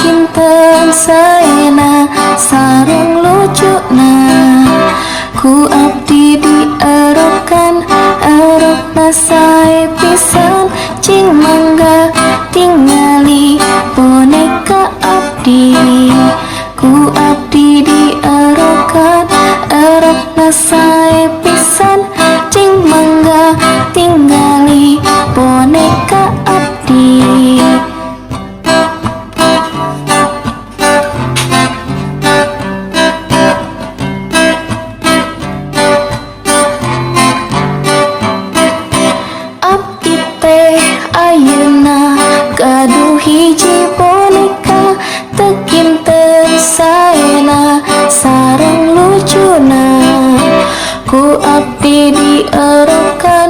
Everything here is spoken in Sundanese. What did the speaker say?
Kinten saena sareng lucuna. Ku abdi dierokan, erokna sae pisan. Cing mangga tingali boneka abdi. Ku abdi dierokan, erokna sae pisan. Cing mangga tingali boneka abdi. Abdi teh ayeuna gaduh hiji boneka, teu kinten saena sareng lucuna. Ku abdi dierokan.